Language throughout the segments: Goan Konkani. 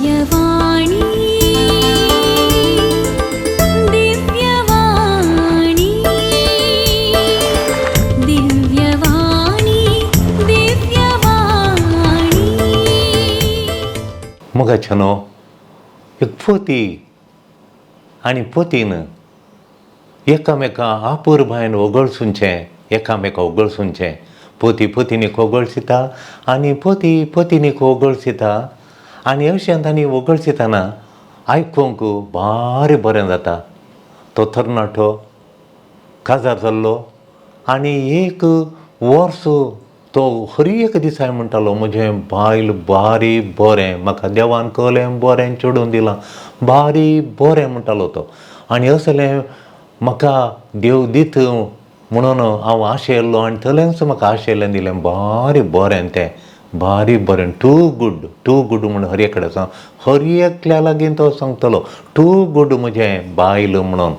दिव्यवाणी, दिव्यवाणी, दिव्यवाणी, दिव्यवाणी. मोगाच्यानो, एक पती आनी पतीन एकामेका आपुरबायेन वगळसुंचें, एकामेका वगळसुंचें. पती पतिनीक वगळसिता आनी पती पतिनीक वगळसिता आनी अशें तांणी वगळसितना आयकूंक भारी बरें जाता. तो तरणाटो काजार जाल्लो आनी एक वर्स तो हर एक दिसा म्हणटालो, म्हजें बायल भारी बरें, म्हाका देवान कहलें बरें चेडूं दिलां, भारी बरें म्हणटालो तो. आनी असलें म्हाका देव दीत म्हणून हांव आशेल्लो आनी तलेंच म्हाका आशेल्लें दिलें, भारी बरें तें, भारी बरें, टू गूड, टू गूड म्हूण हर एक कडेन सांग, हर एकल्या लागीं तो सांगतलो टू गूड म्हजें बायल म्हणून.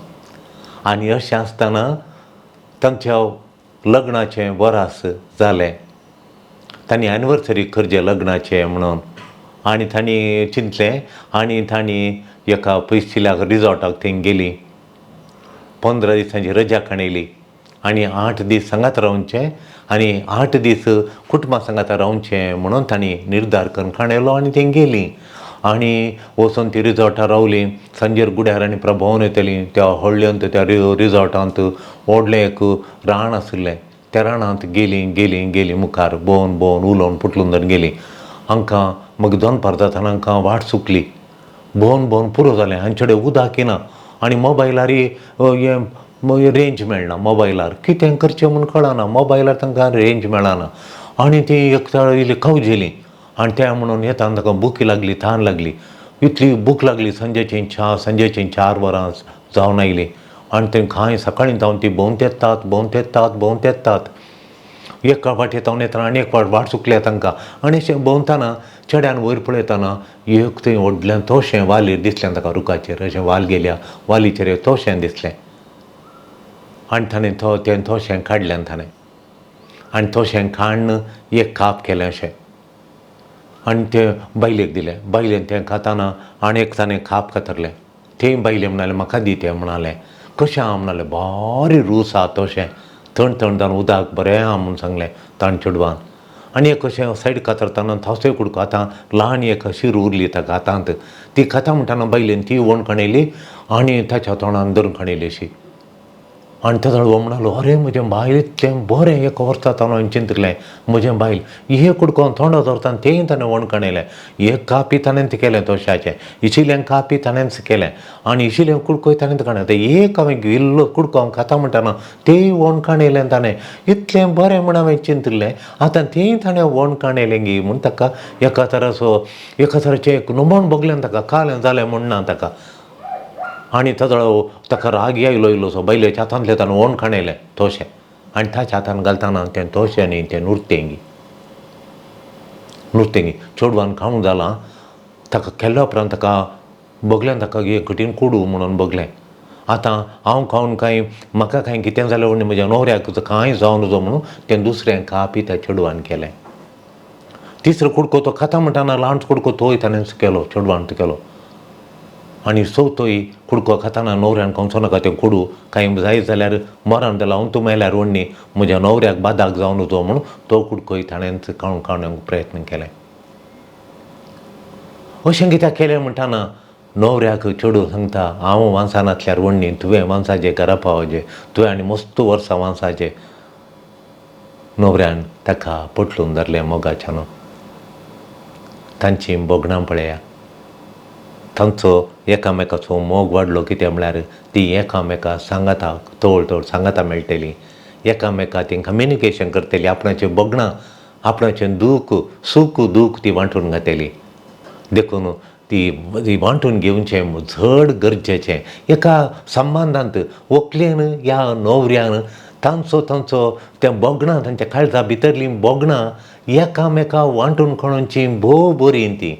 आनी अशें आसतना तांच्या लग्नाचें वरास जालें. तांणी एनिवर्सरी करचें लग्नाचें म्हणून आनी तांणी चिंतलें आनी तांणी एका पयशिल्ल्या रिजॉर्टाक थंय गेलीं. 15 दिसांची रजा काडली आनी 8 दीस सांगात रावचें आनी 8 दीस कुटुंबा सांगात रावचें म्हणून तांणी निर्धार करून काडलो आनी थंय गेलीं. आनी वचून ती रिजॉर्टार रावलीं. सांजेर गुड्यार आनी प्रभावन येतलीं. त्या व्हडल्यांत त्या रिजॉर्टांत व्हडलें एक रान आशिल्लें. त्या रानांत गेलीं गेलीं गेलीं मुखार भोंवन भोंवन उलोवन पुटलून धरून गेलीं. हांकां मागीर दनपार जातना हांकां वाट चुकली. भोंवन भोंवन पुरो जालें. हांचे कडेन उदक येना आनी मोबायलार हें रेंज मेळना. मोबायलार कितें करचें म्हूण कळना. मोबायलार तांकां रेंज मेळना आनी ती एक इल्ली कवजेली आनी त्या म्हणून येता तांकां भूक लागली, तान लागली, इतली भूक लागली. सांजेची 4 वरां जावन आयलीं आनी थंय कांय सकाळीं जावन ती भोंवत येतात, भोंवत येतात, भोंवत येतात. एका फाटी येता येतना आनी एक फावट वाट चुकल्या तांकां. आनी अशें भोंवतना चेड्यान वयर पळयतना एक थंय व्हडलें तोशें वालीर दिसलें ताका. रुखाचेर अशें वाल गेल्या, वालीचेर एक तोशें दिसलें आनी ताणें तो तें तोशें काडलें ताणें आनी तोशें काडून एक काप केलें अशें आनी तें बायलेक दिलें. बायलेन तें खाताना आनी एक ताणें काप कातरलें. तें बायले म्हणालें म्हाका दी तें म्हणालें. कशें आहा म्हणालें, भारी रूच आहा तोशें, थंड थंड जावन उदक बरें आहा म्हूण सांगलें ताण चेडवान. आनी एक अशें सायड कातरतना थावसो कुडको आतां ल्हान एक शिर उरली ताका हातांत. ती खाता म्हणटाना बायलेन ती व्हण काणयली आनी ताच्या तोंडान धरून काणयली अशी. आनी तेजो हो म्हणालो, अरे म्हजें बायल इतलें बरें, एक वर्सा ताणें हांवें चिंतलें म्हजें बायल हे कुडको तोंडा धरता तेंय ताणें व्हण काणयलें. एक कापी ताणें केलें तोशाचें, इशिलें कापी ताणेंच केलें आनी इशिलें कुडकोय ताणें काडलें. एक हांवें इल्लो कुडको हांव खाता म्हणटाना तेंय व्हण काणयलें ताणें, इतलें बरें म्हूण हांवें चिंतलें, आतां तेंय ताणें व्हण काणयलें गी म्हूण ताका एका तराचो एका तराचें एक नमन भोगलें ताका, कालें जालें म्हूण ना ताका. आनी ताजो ताका राग आयलो इल्लोसो, बायलेच्या हातांतलें ताणें व्हण काणयलें तोशें आनी ताच्या हातान घालतना तें तोशें न्ही तें नुस्तेंगी, नुस्तेंगी चेडवान खावंक जालां. ताका केल्या उपरांत ताका बगलें, ताका एक कठीण कुडू म्हणून बगलें. आतां हांव खावन कांय म्हाका कांय कितें जालें म्हणून म्हज्या न्हवऱ्याक कांय जावं नजो म्हणून तें दुसरें कापी त्या चेडवान केलें. तिसरो कुडको तो खाता म्हणटाना ल्हान कुडको तोय ताणेंच केलो, चेडवान केलो. आनी चवथोय कुडको खाताना न्हवऱ्यान खावचो नाका तें कुडू, कांय जाय जाल्यार मरण जाल्यार हांव तूं मेल्यार व्हडनी म्हज्या न्हवऱ्याक बादाक जावं नजो म्हणून तो कुडकोय ताणेंच खावंक खावण्याक प्रयत्न केलें. अशें कित्याक केलें म्हणटाना न्हवऱ्याक चेडूं सांगता, हांव वांसानातल्यार व्हडनी तुवें वांसाचें घरा पावचें, तुवें आनी मस्त वर्सां वांसाचें. न्हवऱ्यान ताका पटलून धरलें मोगाच्यान. तांचीं भोगणां पळया, तांचो एकामेकाचो मोग वाडलो. कितें म्हळ्यार ती एकामेका सांगाता तवळ तवळ सांगाता मेळटली, एकामेका ती कम्युनिकेशन करतली, आपणाचें भोगणां आपणाचें दूख सूख दूख ती वांटून घेतली. देखून ती वांटून घेवचें चड गरजेचें. एका संबंदांत व्हंकलेन ह्या न्हवऱ्यान तांचो तांचो तें भोगणां तांच्या काळजा भितरलीं भोगणां एकामेका वांटून काडूची भोव बरीं तीं.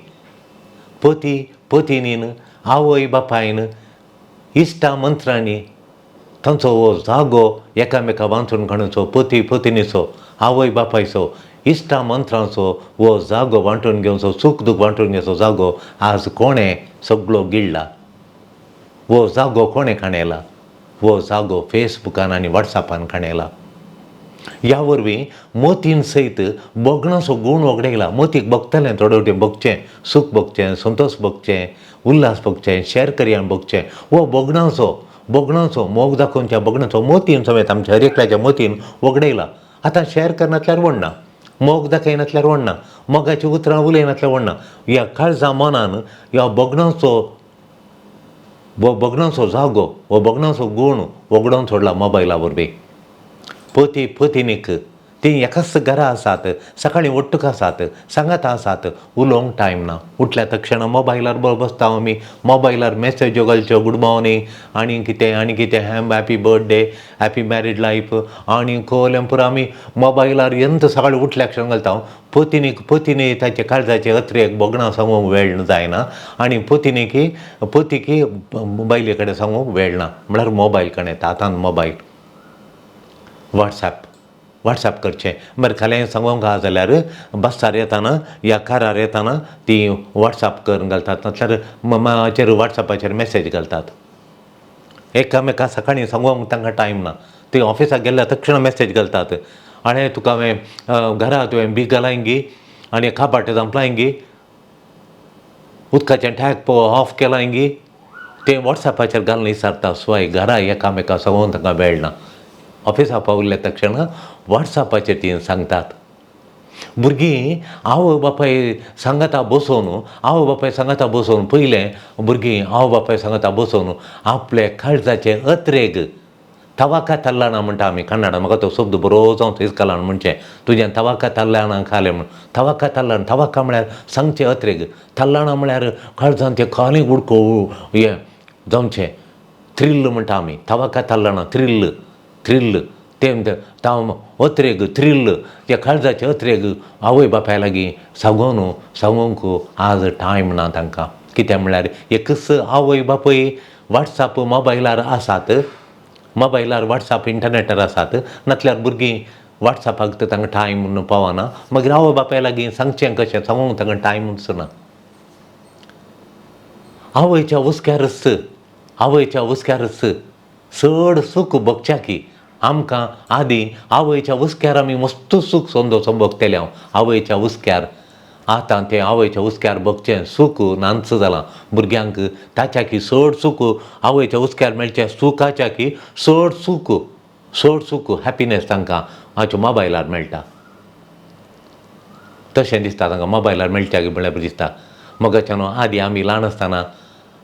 पती पतिनीन, आवय बापायन, इश्टा मंत्रांनी तांचो हो जागो एकामेका वांटून काडूचो, पती पतिनीचो, आवय बापायचो, इश्टा मंत्रांचो हो जागो वांटून घेवचो, सूख दूख वांटून घेवचो जागो आज कोणें सगळो गिळ्ळा. हो जागो कोणें खाणयला? हो जागो फेसबुकान आनी वॉट्सॅपान खाणयला. ह्या वरवीं मोतीन सयत भोगणाचो गूण वगडायला. मोतीक भोगतलें, थोडे वटेन भोगचें, सूख भोगचें, संतोश भोगचें, उल्हास भोगचें, शेअर करया भोगचें. हो भोगणाचो भोगणाचो मोग दाखोवच्या भोगणाचो मोतीन समेत आमच्या हर एकल्याच्या मोतीन वगडायला. आतां शेअर करनातल्यार वडना, मोग दाखयनातल्यार वडना, मोगाची उतरां उलयनातल्यार वडना. ह्या काळजा मनान ह्या भोगणाचो हो भोगणाचो जागो, हो भोगणाचो गूण वगडोवन सोडला मोबायला वरवीं. पती पतिनीक तीं एकाच घरा आसात, सकाळीं ಒಟ್ಟುक आसात, सांगात आसात, उलोवंक टायम ना. उठल्या तक्षण मोबायलार बसता आमी, मोबायलार मॅसेज्यो घालच्यो, गूड मॉर्निंग आनी कितें आनी कितें, ham happy birthday, happy married life आनी कोलें पुरो आमी मोबायलार एंत सकाळीं उठल्या क्षण घालता. पतिनीक पतिनी ताचे काळजाचे अत्रेक भोगणां सांगूंक वेळ जायना आनी पतिनीकी पतीकी बायले कडेन सांगूंक वेळ ना. म्हळ्यार मोबायल कडेन येता आतां. मोबायल वॉट्सॅप वॉट्सॅप करचें. बरें, फाल्यां सांगूंक आहा जाल्यार बसार येताना या कारार येताना ती वॉट्सॅप करून घालतात, नासल्यार माचेर वॉट्सॅपाचेर मॅसेज घालतात. एकामेका सकाळीं सांगूंक तांकां टायम ना. ती ऑफिसाक गेल्ल्या तक्षण मॅसेज घालतात, आनी तुका हांवें घरा तुवें बीग घालाय आनी कापाट धांपलाय गी, उदकाचें टॅप ऑफ केलां गी, तें वॉट्सॅपाचेर घालून विचारता. स्वाय घरा एकामेका सांगूंक तांकां वेळ ना. ऑफिसा पावल्ल्या तक्षण वॉट्सॅपाचेर ती सांगतात. भुरगीं आवय बापाय सांगाता बसोवन, आवय बापाय सांगाता बसोवन, पयलें भुरगीं आवय बापाय सांगाता बसोवन आपले काळजाचे अत्रेग तवाका तल्लाना म्हणटा आमी कन्नडा. म्हाका तो शब्द बरो जावन इस्कलान म्हणचें तुजें तवाका तल्लाना खालें म्हूण. तवाका तल्लाना, तवाका म्हळ्यार सांगचें अत्रेग, तल्लाना म्हळ्यार काळजान तें खाली उडको हें जावचें, थ्रिल्ल म्हणटा आमी. तवाका तल्लाना, थ्रिल्ल थ्रिल्ल तें ताव अत्रेग थ्रिल्ल त्या काळजाचे अत्रेग आवय बापाय लागीं सांगून सांगूंक आज टायम ना तांकां. कित्याक म्हळ्यार एकच आवय बापूय वॉट्सॅप मोबायलार आसात, मोबायलार वॉट्सॅप इंटरनेटार आसात. नासल्यार भुरगीं वॉट्सॅपाक तर तांकां टायम पावना. मागीर आवय बापाय लागीं सांगचें कशें, सांगूंक तांकां टायमूच ना. आवयच्या हुस्क्यारच, आवयच्या हुस्क्यारच चड सूख भोगच्या की आमकां आदीं आवयच्या हुस्क्यार आमी मस्त सूख संदोस भोगतले. हांव आवयच्या हुस्क्यार, आतां तें आवयच्या हुस्क्यार भोगचें सूख नाच जालां भुरग्यांक. ताच्या की चड सूख आवयच्या हुस्क्यार मेळचें सुखाच्या की चड सूख, चड सूख हॅपिनेस तांकां आमच्या मोबायलार मेळटा तशें दिसता. तांकां मोबायलार मेळटा म्हळ्यार दिसता. मोगाच्यान आदीं आमी ल्हान आसतना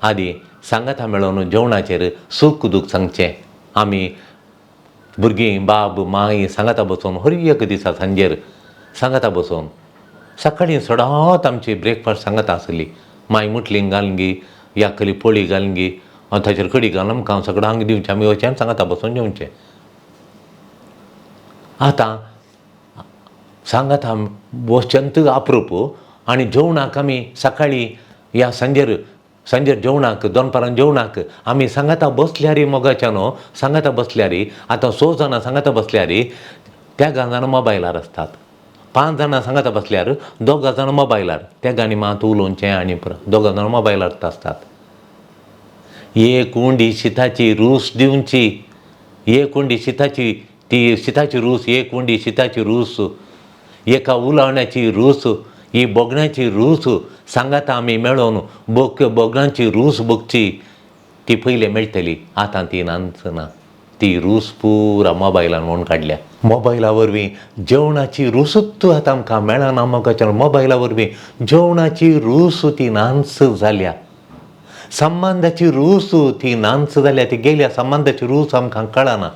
आदीं सांगाता मेळोन जेवणाचेर सूख दूख सांगचें आमी भुरगीं, बाब माय सांगाता बसोन हर एक दिसा सांजेर सांगाता बसोन. सकाळीं सदांच आमची ब्रेकफास्ट सांगाता आसली. माय मुटली घालून गी या कली पोळी घालून गी आनी ताचेर कडी घालून आमकां सगळ्यांक दिवचें, आमी वचचें आनी सांगाता बसोन जेवचें. आतां सांगाता बसचेंत अप्रूप आनी जेवणाक आमी सकाळीं या सांजेर, सांजेर जेवणाक, दनपारां जेवणाक आमी सांगाता बसल्यार, मोगाच्यानो सांगाता बसल्यार, आतां स जाणां सांगाता बसल्यार तेगां जाणां मोबायलार आसतात. पांच जाणां सांगाता बसल्यार दोगां जाणां मोबायलार, तेगांनी मात उलोवचें आनी दोगां जाणां मोबायलार आसतात. एक उंडी शिताची रूस दिवची, एक उंडी शिताची, ती शिताची रूस, एक उंडी शिताची रूस, एका उलोवण्याची रूस, ही भोगण्याची रूस सांगाता आमी मेळोन भोग भोगणाची रूस भोगची ती पयलें मेळटली. आतां ती नाच ना. ती रूस पुरा मोबायलान म्हणून काडल्या. मोबायला वरवीं जेवणाची रूसूच आतां आमकां मेळना. मोगाच्या, मोबायला वरवीं जेवणाची रूस ती नाच जाल्या. संबंदाची रूस ती नाच जाल्या, ती गेल्या. संबंदाची रूस आमकां कळना.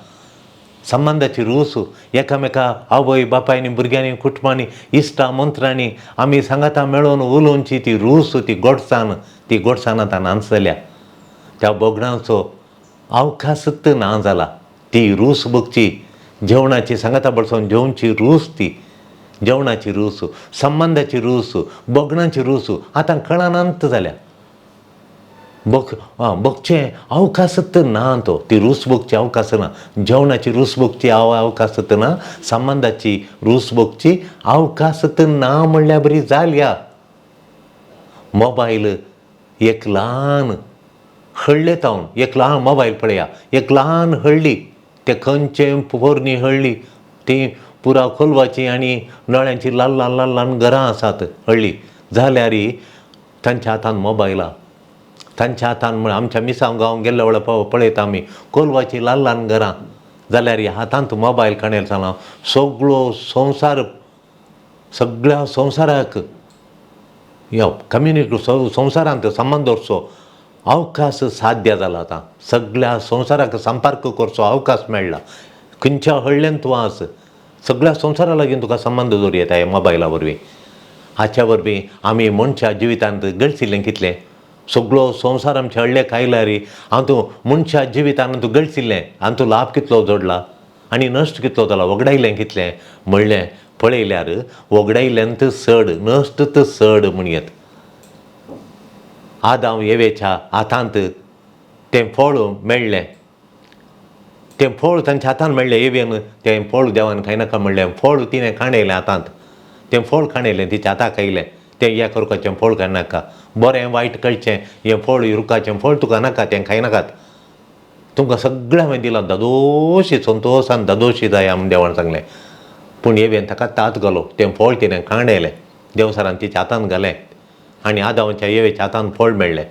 संबंदाची रूस एकामेका आवय बापायनी, भुरग्यांनी, कुटुंबांनी, इश्टा मंत्रांनी आमी सांगाता मेळोन उलोवची ती रूस, ती गोडसाण, ती गोडसाण आतां नाच जाल्या. त्या भोगणाचो अवकाशच ना जाला. ती रूस भोगची जेवणाची, सांगाता बसून जेवची रूस, ती जेवणाची रूस, संबंदाची रूस, भोगणाची रूस आतां कळनात जाल्या. बगचें अवकाशत ना तो ती रूच भोगची अवकाश ना, जेवणाची रूच भोगची अवकाशत ना, संबंदाची रूच भोगची अवकाशत ना म्हणल्यार बरी जाल्या. मोबायल एक ल्हान हळ्ळे तावन एक ल्हान मोबायल पळया, एक ल्हान हळ्ळी, ते खंयचे पोरणी हळ्ळी, ती पुरा कोलवाची आनी नळ्यांची ल्हान ल्हान ल्हान ल्हान घरां आसात हळ्ळी, जाल्यार तांच्या हातान मोबायला, तांच्या हातान म्हळ्यार आमच्या मिसांव गांव गेल्ल्या वेळार पळयता आमी कोलवाची ल्हान ल्हान घरां, जाल्यार हातांत मोबायल काणयल जालां सगळो संवसार, सगळ्या संवसाराक ह्या कम्युनिटी संवसारांत संबंद दवरचो अवकाश साध्य जाला. आतां सगळ्या संवसाराक संपर्क करचो अवकाश मेळ्ळा. खंयच्या हळ्ळेन तूं आस सगळ्या संवसारा लागीं तुका संबंद दवरूं येता ह्या मोबायला वरवीं. हाच्या वरवीं आमी मनशा जिवितांत गळसिल्लें कितलें, सगळो संवसार आमच्या हळ्ळेक आयल्यार हातूं मनशा जिवितान तूं गळसिल्लें, हातूं लाभ कितलो जोडला आनी नश्ट कितलो जाला, वगडायलें कितलें म्हणलें पळयल्यार वगडायल्ल्यान चड नश्ट चड म्हणयेत. आदांव येवेच्या हातांत तें फळ मेळ्ळें, तें फळ तांच्या हातान मेळ्ळें, येवेन तें फळ देवान खायनाका म्हणलें, फळ तिणें खाणयलें हातांत, तें फळ खाणयलें तिच्या हाताक आयलें, तें ह्या रुखाचें फळ खायनाका, बरें वायट कळचें हें फळ रुखाचें फळ तुका नाका, तें खायनाकात, तुमकां सगळें हांवें दिलां, दादोशी संतोशान दादोशी जाय म्हूण देवान सांगलें. पूण येवेन ताका तात घालो, तें फळ तिणें खाणयलें, देवसरान तिच्या हातान घालें आनी आदांवच्या येवेच्या हातान फळ मेळ्ळें.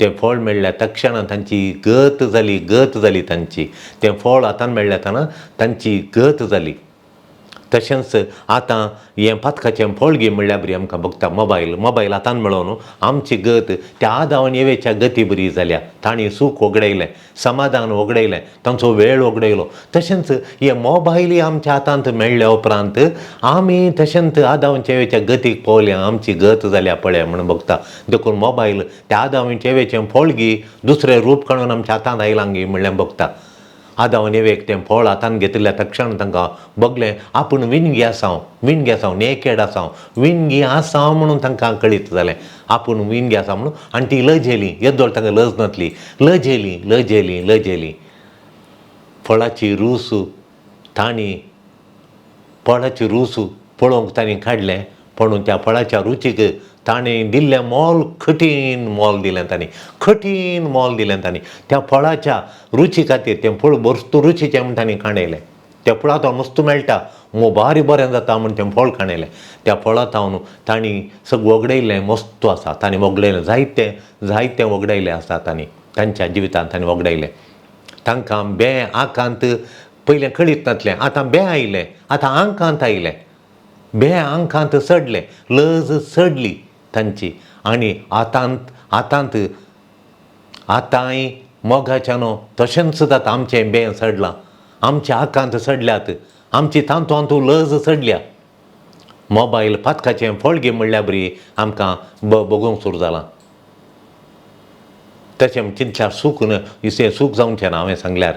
तें फळ मेळ्ळ्या तक्षणान तांची गत जाली, गत जाली तांची, तें फळ हातान मेळ्ळ्या तेन्ना तांची गत जाली. तशेंच आतां हें पातकाचें फळ घे म्हणल्यार बरी आमकां बगता मोबायल, मोबायल हातान मेळोन आमची गत त्या आदांव आनी येवेच्या गती बरी जाल्या. तांणी सूख वगडायलें, समाधान वगडायलें, तांचो वेळ वगडायलो. तशेंच हे मोबायलय आमच्या हातांत मेळ्ळ्या उपरांत आमी तशेंच आदांव आनी येवेच्या गतीक पावल्या, आमची गत जाल्या पळय म्हूण बगता. देखून मोबायल त्या आदांव आनी येवेचें फळ घे दुसरें रूप काडून आमच्या हातांत आयलां गी म्हणल्यार बगता. आदांव आनी येवेक तें फळ हातान घेतिल्ल्या तक्षण तांकां बगलें आपूण विणगी आसाव, विणगी आसाव, नेकेड आसाव, विणगी आसाव म्हणून तांकां कळीत जालें आपूण विणगी आसा म्हणून. आनी ती लजेली, येदोळ तांकां लज नासली, लजेली लजेली लजेली. फळाची रूस तांणी, फळाची रूस पळोवंक तांणी काडलें, पूण त्या फळाच्या रुचीक ताणें दिल्लें मोल कठीण मोल दिलें तांणी, कठीण मोल दिलें तांणी. त्या फळाच्या रुची खातीर तें फळ बरस्तू रुचीचें म्हूण तांणी काणयलें. त्या फळा तावन मस्त मेळटा, भारी बरें जाता म्हूण तें फळ काणयलें. त्या फळा तावन तांणी सगळें वगडायलें, मस्त आसा तांणी वगडायलें, जायतें जायतें वगडायलें आसा तांणी तांच्या जिवितांत तांणी वगडायलें. तांकां बें आकांत पयलें कळीत नासलें, आतां बें आयलें, आतां आंकांत आयलें, बें आंकांत चडलें, लज चडली तांची. आनी आतांत आतांत आतांय मोगाच्यान तशेंच जाता, आमचें बें चडलां, आमचे आकांत चडल्यात, आमची तांतू तांतू लज चडल्या. मोबायल पातकाचें फळ घे म्हणल्यार बरी आमकां बगोवंक सुरू जालां. तशें चिंतल्यार सूख इसें सूख जावचें ना. हांवें सांगल्यार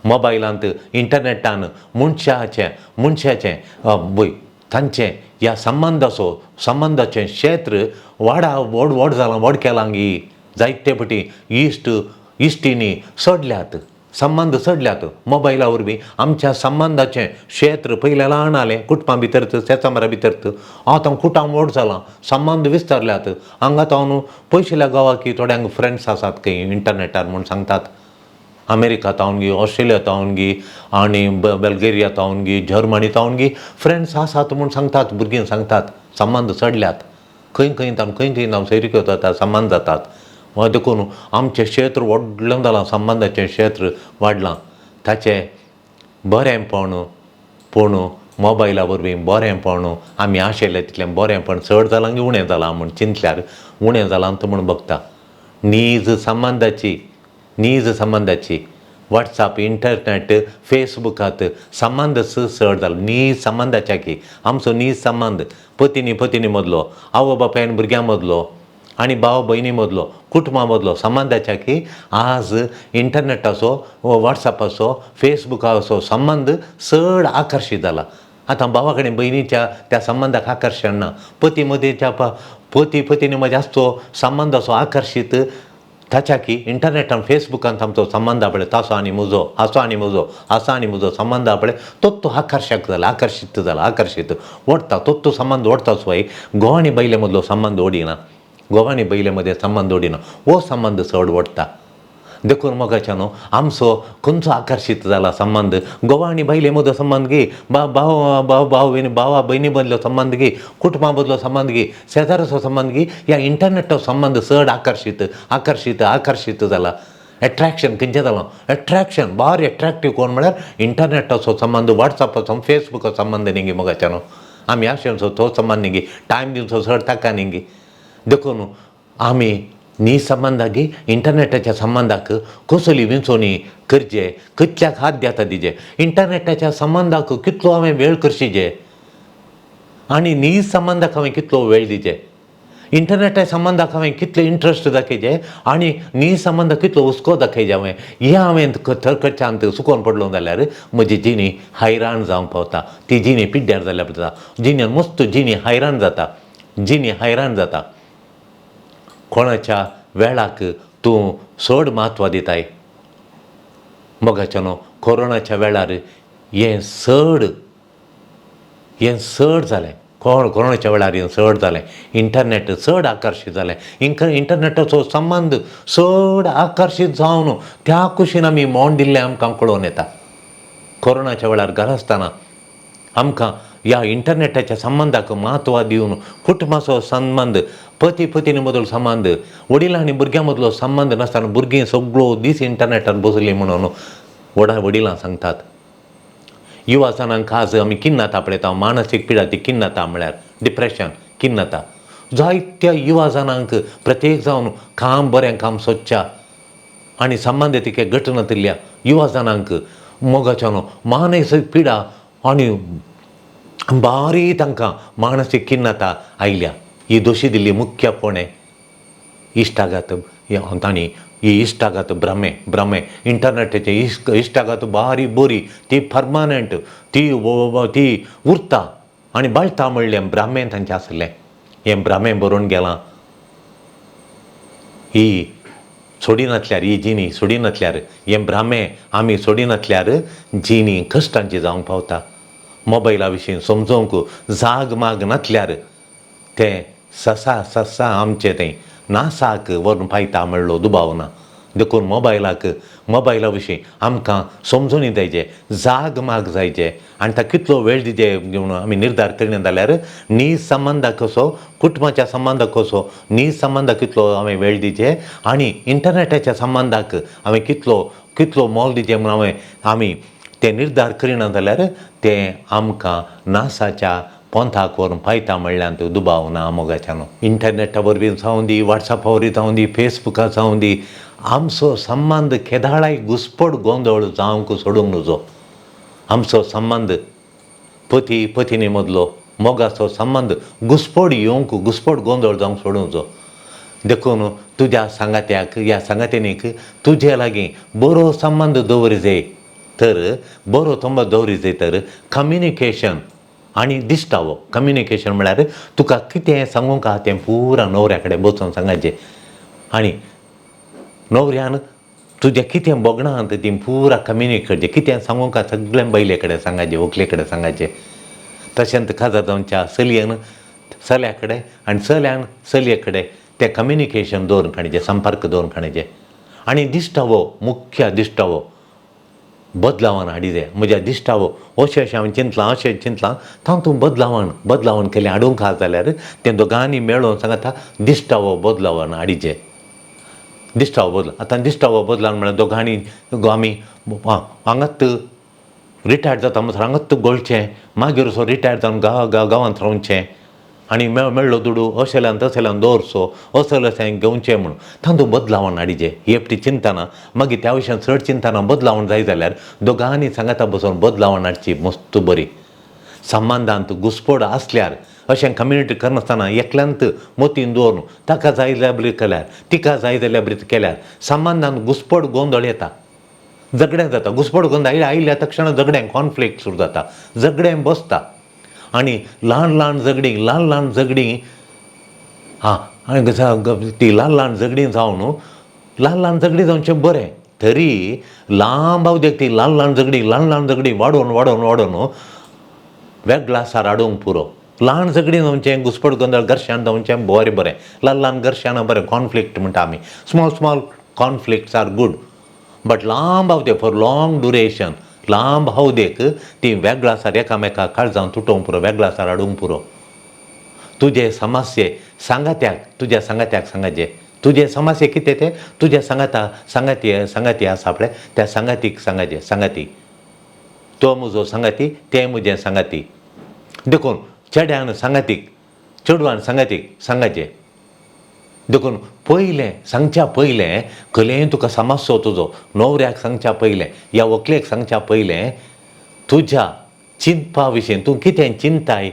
मोबायलांत इंटरनेटान मनशाचें मनशाचें बय तांचें ह्या संबंदाचो संबंदाचें क्षेत्र वाडा व्हड व्हड जालां, व्हड केलां गी. जायते पटी इश्ट इश्टिणी चडल्यात, संबंद चडल्यात मोबायला वरवीं. आमच्या संबंदाचें क्षेत्र पयलें ल्हान आलें, कुटुंबा भितर शेतामरा भितर, आतां कुटां व्हड जालां, संबंद विस्तारल्यात. हांगा तावन पयशिल्ल्या गांवाक थोड्यांक फ्रेंड्स आसात खंय इंटरनेटार म्हूण सांगतात, अमेरिका तावन गी, ऑस्ट्रेलिया तावन गी, आनी बल्गेरिया तावन गी, जर्मनी तावन गी फ्रेंड्स आसात म्हूण सांगतात, भुरगीं सांगतात. संबंद चडल्यात, खंय खंय तावन खंय खंय तावन सैरिक्यो जातात, संबंद जातात. देखून आमचें क्षेत्र व्हडलें जालां, संबंदाचें क्षेत्र वाडलां. ताचें बरेंपण पूण मोबायला वरवीं बरेंपण आमी आशिल्लें तितलें बरेंपण चड जालां की उणें जालां म्हूण चिंतल्यार उणें जालां तो म्हूण बगता. नीज संबंदाची, नीज संबंदाची वॉट्सॅप इंटरनेट फेसबुकात संबंद चड जालो. नीज संबंदाच्या की आमचो नीज संबंद पतिनी पतिनी मदलो, आवय बापाय आनी भुरग्यां मदलो, आनी भाव भयणी मदलो, कुटुंबा मदलो संबंदाच्या की आज इंटरनेटाचो, वॉट्सॅपाचो, फेसबुकाचो संबंद चड आकर्शीत जाला. आतां भावा कडेन भयणीच्या त्या संबंदाक आकर्शण ना, पती मदींच्या पती पतिनी मदीं आसचो संबंदाचो आकर्शीत ताच्या की इंटरनेटान फेसबुकान आमचो संबंद पळय तासो आनी म्हजो, हाचो आनी म्हजो, हाचो आनी म्हजो संबंद पळय तो आकर्शक जाला, आकर्शीत जाला, आकर्शीत ओडटा, तो संबंद ओडटा. सोय घोव आनी बायले मदलो संबंद ओडिना, घोव आनी बायले मदें संबंद ओडिना, हो संबंद चड ओडटा. देखून मोगाच्या न्हू आमचो खंयचो आकर्शीत जाला संबंद, घोव आनी बायले मदलो संबंद गी, भाव भाव भाव भावा भयणी मदलो संबंद गी, कुटुंबा मदलो संबंद गी, शेजाराचो संबंद गी, ह्या इंटरनेटाचो संबंद चड आकर्शीत आकर्शीत आकर्शीत जाला. एट्रॅक्शन खंयचें जालां, एट्रॅक्शन भारी एट्रॅक्टीव कोण म्हळ्यार इंटरनेटाचो संबंद, वॉट्सॅपाचो, फेसबुकाचो संबंद न्ही गी मोगाच्या न्हू. आमी आशेन तो संबंद न्ही गी, टायम दिवचो चड ताका न्ही गी. देखून आमी न्ही संबंदाक इंटरनेटाच्या संबंदाक कसली विंचोवणी करचे, कितल्याक हात दिता दिजे, इंटरनेटाच्या संबंदाक कितलो हांवें वेळ करशीजे आनी न्ही संबंदाक हांवें कितलो वेळ दिजे, इंटरनेटा संबंदाक हांवें कितलो इंट्रस्ट दाखयचे आनी न्ही संबंदाक कितलो हुस्को दाखयचे हांवें, हें हांवें थरकडच्यान चुकोन पडलो जाल्यार म्हजी जिणी हैराण जावंक पावता. ती जिणी पिड्ड्यार जाल्यार जाता, जिणेन मस्त जिणी हैराण जाता, जिणी हैराण जाता. कोणाच्या वेळाक तूं चड म्हत्व दिताय मोगाच्या न्हू. कोरोनाच्या वेळार हें चड, हें चड जालें. कोण कोरोनाच्या वेळार हें चड जालें, इंटरनेट चड आकर्शीत जालें, इंटरनेटाचो संबंद चड आकर्शीत जावन त्या कुशीन आमी मोड दिल्लें आमकां कळोवन येता. कोरोनाच्या वेळार घरा आसतना आमकां ह्या इंटरनेटाच्या संबंदाक म्हत्व दिवन कुटुंबाचो संबंद, पती पत्नी मदलो संबंद, वडिलां आनी भुरग्यां मदलो संबंद नासतना भुरगीं सगळो दीस इंटरनेटार बसलीं म्हणून व्हडा वडिलां सांगतात. युवा जाणांक आज आमी किन्नाता पळयता, मानसीक पिडा ती किन्नाता म्हळ्यार डिप्रेशन किन्नाता. जायत्या युवा जाणांक प्रत्येक जावन काम बरें काम सोदच्या आनी संबंद तिके घट नातिल्ल्या युवा जाणांक मोगाच्या न्हू मानसीक पिडा आनी बारी तांकां मानसीक किन्नता आयल्या. ही दोशी दिल्ली मुख्य कोणें, इश्टागात तांणी ही इश्टागात भ्रमे भ्रमे इंटरनेटाचे इश्टागात बारी बरी, ती परमानंट, ती ती उरता आनी बाळटा म्हणलें भ्रामें तांचें आसलें. हें भ्रामें बरोवन गेलां. ही सोडिनातल्यार, ही जिणी सोडिनातल्यार, हें भ्रामें आमी सोडिनातल्यार जिणी कश्टांची जावंक पावता. मोबायला विशीं समजोवंक जाग माग नातल्यार तें ससा ससा आमचें तें नासाक व्हरून पायता म्हणलो दुबाव ना. देखून मोबायलाक, मोबायला विशीं आमकां समजोणी जायचे, जाग माग जायचे आनी ताका कितलो वेळ दिजे म्हणून आमी निर्धार करिना जाल्यार न्ही संबंदाक कसो, कुटुंबाच्या संबंदाक कसो, न्ही संबंदाक कितलो हांवें वेळ दिचे आनी इंटरनेटाच्या संबंदाक हांवें कितलो कितलो मोल दिचें म्हणून हांवें आमी ते निर्धार करिना जाल्यार तें आमकां नासाच्या पंथाक व्हरून पायता म्हणल्यार दुबाव ना मोगाच्या न्हू. इंटरनेटा वरवीं जावं दी, वॉट्सॅपा वरवीं जावं दी, फेसबुकार जावं दी, आमचो संबंद केदाळाय घुसपड गोंदळ जावंक सोडूंक नजो. आमचो संबंद पती पत्नी मदलो मोगाचो संबंद घुसपड येवंक, घुसपड गोंदळ जावंक सोडूंक नजो. देखून तुज्या सांगात्याक ह्या सांगात्यानीक तुजे लागीं बरो संबंद दवरी जाय तर, बरो संबंद दवरी जाय तर कम्युनिकेशन आनी दिश्टावो. कम्युनिकेशन म्हळ्यार तुका कितें सांगूंक आहा तें पुरा न्हवऱ्या कडेन बसून सांगाचें आनी न्हवऱ्यान तुजें कितें भोगणां आहा तीं पुरा कम्युनिकेट करचें, कितें सांगूंक आहा सगळें बायले कडेन सांगाचें, व्हंकले कडेन सांगाचें. तशेंच काजार जावच्या चलयेन चल्या कडेन आनी चल्यान चलये कडेन तें कम्युनिकेशन दवरून काडचें, संपर्क दवरून काडचें. आनी दिश्टावो, मुख्य दिश्टावो बदलावान हाडी जाय. म्हज्या दिश्टावो अशें अशें हांवें चिंतलां, अशें चिंतलां, तातूंत बदलावान बदलावान केलें हाडूंक आहा जाल्यार तें दोगांनी मेळोन सांगता दिश्टावो बदलावान हाडीचे, दिश्टावो बदल. आतां दिश्टावो बदलान म्हळ्यार दोगांनी आमी हांगात रिटायर्ड जाता म्हणसर हांगात गोळचें, मागीर असो रिटायर्ड जावन गांव गांवांत रावचें आनी मेळ्ळो दुडू अशेल्यान तशेल्यान दवरचो, असले अशें घेवचें म्हणून तातूंत बदलावण हाडीचें. ही एकटी चिंतना मागीर त्या विशयान चड चिंतना बदलावण जाय जाल्यार दोगांनी सांगाता बसून बदलावण हाडची मस्त बरी. संबंदांत घुसपड आसल्यार अशें कम्युनिटी करनासतना एकल्यांत मतीन दवरून ताका जाय जाल्यार बरी केल्यार, तिका जाय जाल्यार बरी केल्यार संबंदांत घुसपड गोंदळ येता, झगडें जाता. घुसपड गोंदळ आयल्या तक्षण झगडें कॉन्फ्लिक्ट सुरू जाता, झगडें बसता आनी ल्हान ल्हान झगडीं, ल्हान ल्हान झगडीं, आं, आनी ती ल्हान ल्हान झगडीं जावन ल्हान ल्हान झगडीं जावचें बरें, तरी लांब अवधेक ती ल्हान ल्हान झगडीं ल्हान ल्हान झगडीं वाडोवन वाडोवन वाडोवन वेगळासार हाडूंक पुरो. ल्हान झगडीं जावचें, घुसपट गोंदळ घर्शान जावचें बरें बरें, ल्हान ल्हान घर्शानां बरें, कॉन्फ्लिक्ट म्हणटा आमी, small small conflicts are good, but लांब अवधेक फॉर लाँग ड्युरेशन, लांब अवधेक ती वेगळासार एकामेका काळजान तुटोवंक पुरो, वेगळासार हाडूंक पुरो. तुजे समस्ये सांगात्याक, तुज्या सांगात्याक सांगाचें तुजे समस्ये कितें तें तुज्या सांगाता सांगाती सांगाती आसा पळय त्या सांगातीक सांगाचें, सांगाती तो म्हजो सांगाती, तें म्हजें सांगाती. देखून चेड्यान सांगातीक, चेडवान सांगातीक सांगाचें. देखून पयलें सांगच्या पयलें कलें तुका समस्यो तुजो न्हवऱ्याक सांगच्या पयलें या व्हंकलेक सांगच्या पयलें तुज्या चिंतपा विशीं तूं कितें चिंताय,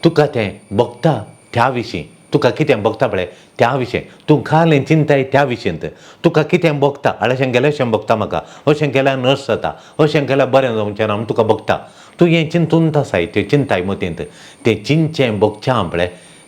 तुका तें भोगता त्या विशीं, तुका कितें भोगता पळय त्या विशीं, तूं कालें चिंताय त्या विशींत तुका कितें भोगता, अशें केल्यार अशें भोगता म्हाका, अशें केल्यार नर्स जाता, अशें केल्यार बरें जावचें ना म्हूण तुका भोगता, तूं हें चिंतून आसाय, तें चिंताय मतींत, तें चिंतचें भोगचें पळय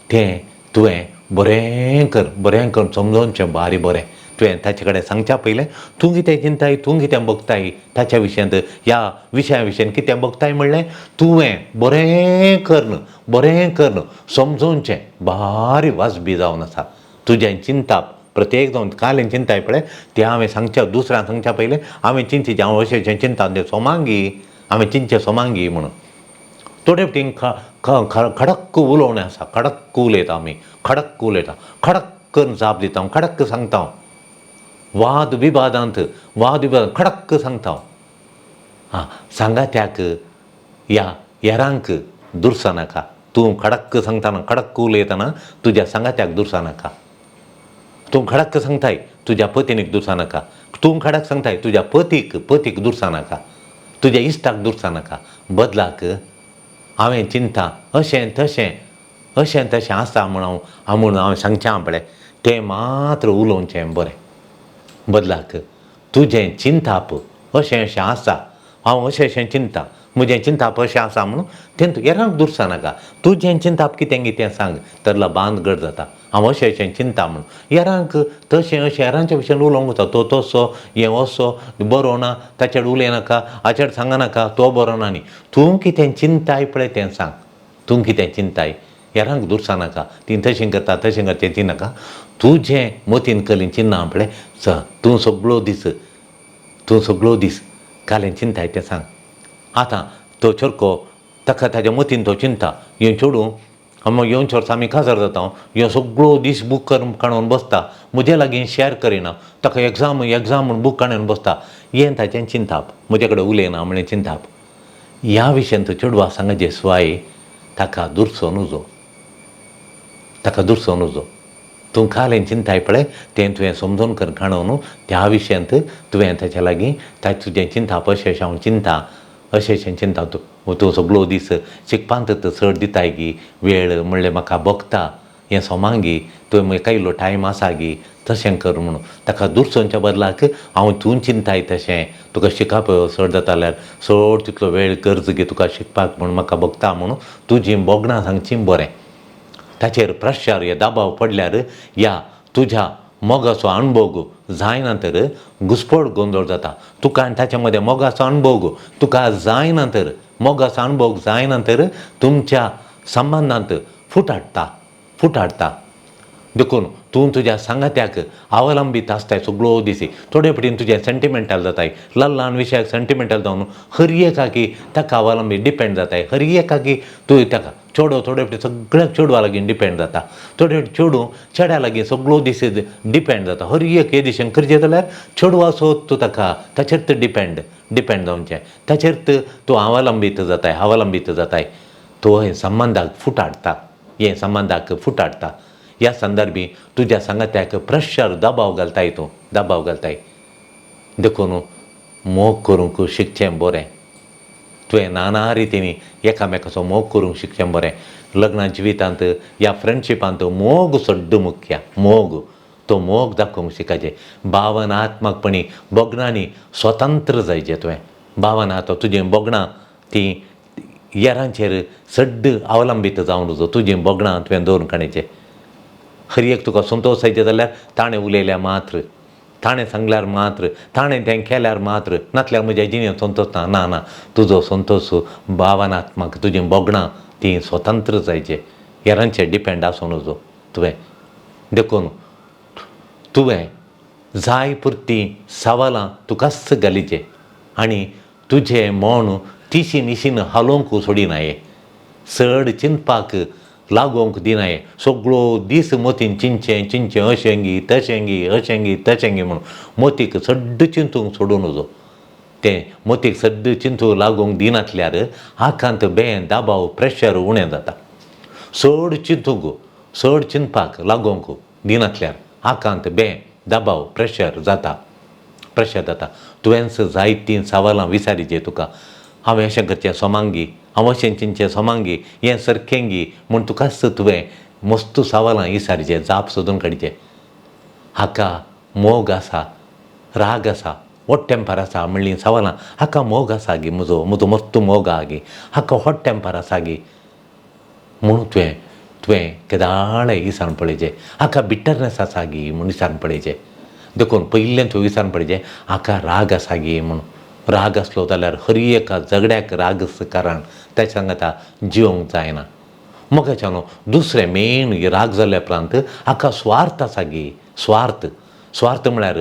तें तुवें बरें कर, बरें कर समजोवचें बारी बरें. तुवें ताचे कडेन सांगच्या पयलें तूं कितें चिंताय, तूं कितें भोगताय ताच्या विशयांत, ह्या विशया विशयान कितें भोगताय म्हणलें तुवें बरें करून बरें करून समजोवचें, बारी वाजबी जावन आसा तुजें चिंताप प्रत्येक जावन कालें चिंताय पळय तें हांवें सांगच्या दुसऱ्यांक सांगच्या पयलें हांवें चिंतचें, हांव अशें अशें चिंता तें सोमांगी, हांवें चिंतचें सोमांगी म्हणून. थोडे फावटी खडक्क उलोवणें आसा, खडक्क उलयता आमी, खडक्क उलयता, खडक्क करून जाप दिता हांव, खडक्क सांगता हांव, वाद विवादांत वाद विवाद खडक्क सांगता हांव. आं सांगात्याक या हेरांक दुरसा नाका, तूं खडक्क सांगतना खडक्क उलयतना तुज्या सांगात्याक दुरसा नाका, तूं खडक्क सांगताय तुज्या पतीनीक दुरसा नाका, तूं खडक सांगताय तुज्या पतीक पतीक दुरसा नाका, तुज्या इश्टाक दुरसा नाका. बदलाक हांवें चिंता अशें तशें अशें तशें आसा म्हूण हांव म्हूण हांवें सांगचें पळय तें मात्र उलोवचें बरें. बदलाक तुजें चिंताप अशें अशें आसा, हांव अशें अशें चिंता, म्हजें चिंताप अशें आसा म्हणून तें तूं हेरांक दुरसा नाका, तुजें चिंताप कितें कितें सांग तरला बांद घट जाता, हांव अशें अशें चिंता म्हणून हेरांक तशें अशें हेरांच्या विशयान उलोवंक वता, तो तसो हें असो बरो ना, ताचेर उलयनाका, हाचेर सांगनाका, तो बरो ना न्ही, तूं कितें चिंताय पळय तें सांग, तूं कितें चिंताय हेरांक दुरसा नाका, तीं तशें करता तशें करता तें नाका, तुजें मतीन कलीन चिन्ना पळय तूं सगळो दीस तूं सगळो दीस कालें चिंताय तें सांग. आतां तो चरको ताका ताज्या मतीन तो चिंता हें चेडूं येवचे वर्सा आमी काजार जाता, हें सगळो दीस बूक करून काडून बसता, म्हजे लागीं शेअर करिना, ताका एग्जाम एग्जाम म्हूण बूक काडून बसता, हें ताचें चिंताप, म्हजे कडेन उलयना म्हणलें चिंताप. ह्या विशयांत चेडवा सांगाचे स्वाय ताका दुरसो नुजो, ताका दुरसो नुजो, तूं कालें चिंताय पळय तें तुवें समजून कर काणो न्हू त्या विशयांत तुवें ताच्या लागीं तुजें चिंताप अशें अशें हांव चिंता अशें अशें चिंता, तूं तूं सगळो दीस शिकपांत चड दिताय गी वेळ म्हणलें म्हाका भोगता हें सोमांगी, तुवें म्हाका इल्लो टायम आसा गी तशें कर म्हणून ताका दुरसोवच्या बदलाक हांव तूं चिंताय तशें तुका शिकप चड जाता जाल्यार चड तितलो वेळ गरज गी तुका शिकपाक म्हूण म्हाका भोगता म्हणून तुजीं भोगणां सांगचीं बरें. ताचेर प्रेशर या दबाव पडल्यार या तुज्या मोगाचो अणभोग जायना तर घुसपड गोंदळ जाता, तुका आनी ताच्या मदें मोगाचो अणभोग तुका जायना तर मोगाचो अणभोग जायना तर तुमच्या संबंदांत फूट हाडटा, फूट हाडटा. देखून तूं तुज्या सांगात्याक अवलंबीत आसताय सगळो दिसी, थोडे फावटीन तुजें सेंटिमेंटल जाताय, ल्हान ल्हान विशयाक सेंटिमेंटल जावन हर एकाकी ताका अवलंबीत डिपेंड जाताय, हर एकाकी तूं ताका चेडो थोडे फावटी सगळ्याक चेडवा लागीं डिपेंड जाता, थोडे फावटी चेडूं चेड्या लागीं सगळो दीस डिपेंड जाता, हर एक हे दिशेन करचें जाल्यार चेडवाचो तूं ताका ताचेर तूं डिपेंड डिपेंड जावचें, ताचेर तूं अवलंबीत जाताय, अवलंबीत जाताय, तो हे संबंदाक फूट हाडटा, हे संबंदाक फूट हाडटा. ह्या संदर्भी तुज्या सांगात्याक प्रेशर दबाव घालताय, तूं दबाव घालताय. देखून मोग करूंक शिकचें बरें, तुवें नाना रितींनी एकामेकाचो मोग करूंक शिकचें बरें. लग्न जिवितांत ह्या फ्रेंडशिपांत मोग सड्ड मुख्य, मोग तो मोग दाखोवंक शिकाचें, भावनात्मकपणी भोगणांनी स्वतंत्र जायचें तुवें, भावना आतां तुजीं भोगणां तीं हेरांचेर सड्ड अवलंबीत जावन उजो, तुजीं भोगणां तुवें दवरून काडचें. हर एक तुका संतोश जायचे जाल्यार ताणें उलयल्यार मात्र, ताणें सांगल्यार मात्र, ताणें तें केल्यार मात्र, नातल्यार म्हज्या जिणेंत संतोश ना. ना ना, तुजो संतोश भावनात्मक, तुजीं भोगणां तीं स्वतंत्र जायचे, हेरांचेर डिपेंड आसूं नजो तुवें. देखून तुवें जाय पुरती सवालां तुकाच घालीचे आनी तुजें मन तिशी निशीन हालोवंक सोडिनाये, चड चिंतपाक लागोवंक दिनाये. सगळो दीस मोतीन चिंतचें चिंतचें, अशें गी तशें गी, अशें गी तशें गी म्हणून मोतीक चड चिंतूंक सोडूं नजो. तें मोतीक चड चिंतूंक लागूंक दिनासल्यार आकांत बें दबाव प्रेशर उणें जाता. चड चिंतूंक चड चिंतपाक लागोवंक दिनासल्यार आकांत बें दबाव प्रेशर जाता, प्रेशर जाता. तुवेंच जायतीं सवालां विचारीचे तुका, हांवें अशें करचें सोमांगी, हांव अशें चिंतचें सोमांगी, हें सारकें गी म्हूण तुकाच तुवें मस्त सवालां विचारीचे, जाप सोदून काडचे. हाका मोग आसा, राग आसा, हॉट टेंपर आसा म्हणलीं सवालां. हाका मोग आसा गी, म्हजो म्हजो मस्त मोग आहा गी, हाका हॉट टेंपर आसा गी म्हणून तुवें तुवें केदाळे विचारून पळयचें. हाका बिटरनेस आसा गी म्हूण विचारून पळयचें. देखून पयलें तुवें विचारून पळयचें हाका राग आसा गी म्हूण. राग आसलो जाल्यार हर एका झगड्याक राग कारण तेच्या सांगाता जिवंक जायना. मोगाच्या न्हू दुसरें मेन राग जाल्या उपरांत हाका स्वार्थ आसा गी. स्वार्थ, स्वार्थ म्हळ्यार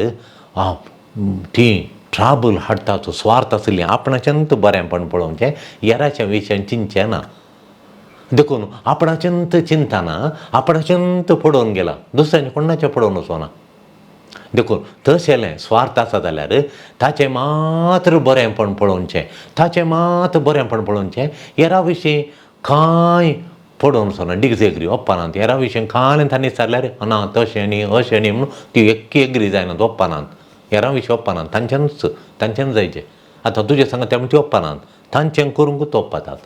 ती ट्राबल हाडटा. तो स्वार्थ आशिल्ली आपणाच्यान बरेंपण पळोवचें, हेराच्या विशयान चिंतचें ना. देखून आपणाच्यान चिंतना आपणाच्यान पडोवन गेला, दुसऱ्यान कोणाचें पडोवन वचना. देखून तशें स्वार्थ आसा जाल्यार ताचें मात्र बरेंपण पळोवचें, ताचें मात्र बरेंपण पळोवचें, हेरा विशीं कांय पडोवन वचना. डिसएग्री ओप्पानात हेरा विशीं कांय तांणी विचारल्यार ना तशें न्ही अशें न्ही म्हणून ती एक्की एग्री जायनात, ओप्पानात हेरां विशीं ओप्पानात, तांच्यानूच तांच्यान जायचें. आतां तुजें सांगता तें ती ओप्पानात, तांचें करूंकूच ओप्पातात.